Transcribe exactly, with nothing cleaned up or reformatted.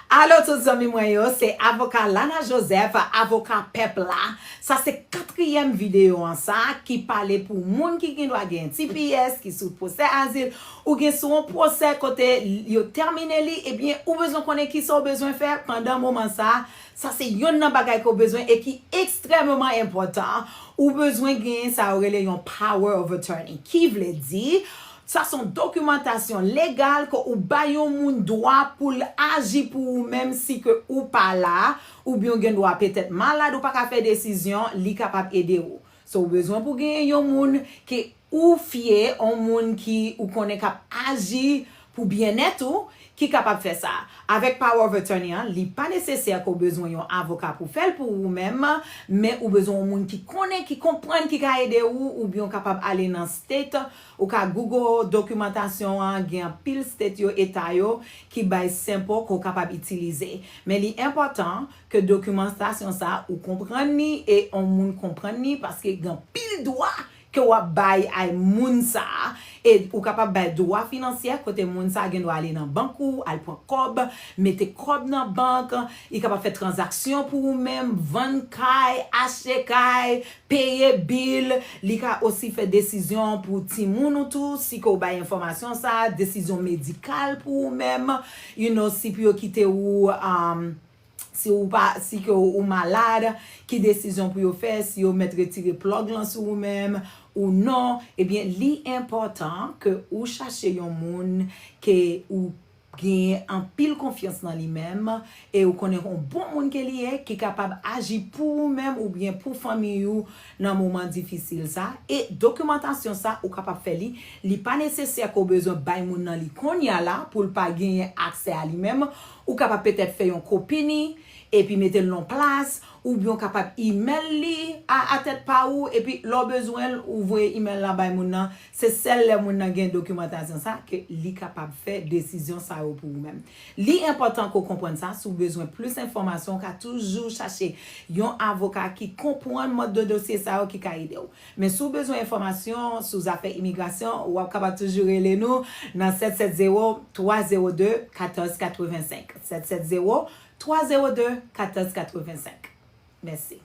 Alo tout zanmi mwen yo, se avoka Lana Joseph, avoka pèp la. Sa se katriyèm videyo an sa ki pale pou moun ki gen dwa gen T P S, ki sou pwosè azil, ou gen sou yon pwosè kote yo tèmine li, ebyen ou bezwen konnen kisa w bezwen fè pandan moman sa. Sa se yonn nan bagay ke w bezwen e ki ekstrèmeman enpòtan. Ou bezwen gen sa yo rele yon power of attorney, ki vle di sa se yon dokimantasyon legal ke ou bay yon moun dwa pou l aji pou ou menm si ke ou pa la, oubyen w gen dwa petèt malad, ou pa ka fè desizyon, li kapab ede ou. So, ou bezwen pou genyen yon moun ke ou fye, yon moun ki ou konnen k ap aji pou byennèt ou, ki kapab fè sa. Avèk power of attorney an, li pa nesesè ke w bezwen yon avoka pou fè l pou ou menm, men ou bezwen yon moun ki konnen, ki konprann, ki ka ede ou, oubyen w kapab ale nan state, ou ka Google dokimantasyon an, gen anpil state yo, eta yo, ki bay sample ke w kapab itilize. Men li enpòtan ke dokimantasyon sa, ou konprann li e yon moun konprann li, paske gen anpil dwa ke w ap bay ay moun sa a. E ou kapab bay dwa finansyè kote moun sa a gen dwa ale nan bank ou, al pran kòb, mete kòb nan bank, li kapab fè tranzaksyon pou ou menm, vann kay, achte kay, peye bil, li ka osi fè desizyon pou timoun ou tou, si ke w bay enfòmasyon sa a, desizyon medikal pou ou menm, you know, si pou yo kite ou, um, si ou pa, si ke ou malad, ki desizyon pou yo fè, si yo mèt retire plug lan sou ou menm ou non, ebyen, li enpòtan ke ou chache yon moun ke ou gen anpil konfyans nan li menm, e ou konnen yon bon moun ke li ye, ki kapab aji pou ou menm oubyen pou fanmiy ou nan moman difisil sa. E dokimantasyon sa, ou kapab fè li, li pa nesesè ke w bezwen bay moun nan li kounye a la pou l pa genyen aksè a li menm. Ou kapab petèt fè yon kopi ni, epi mete l nan plas, oubyen w kapab imèl li a, a tèt pa ou, epi lè w bezwen l, ou voye imèl la bay moun nan. Se sèl lè moun nan gen dokimantasyon sa ke li kapab fè desizyon sa yo pou ou menm. Li enpòtan ke w konprann sa. Si w bezwen plis enfòmasyon, w ka toujou chache yon avoka ki konprann mòd de dosye sa yo ki ka ede w. Men si w bezwen enfòmasyon sou zafè imigrasyon, w ap kapab toujou rele nou nan sèt sèt zewo, twa zewo de, katòz katrevensenk. Sèt sèt zewo, twa zewo de, katòz katrevensenk. Mèsi.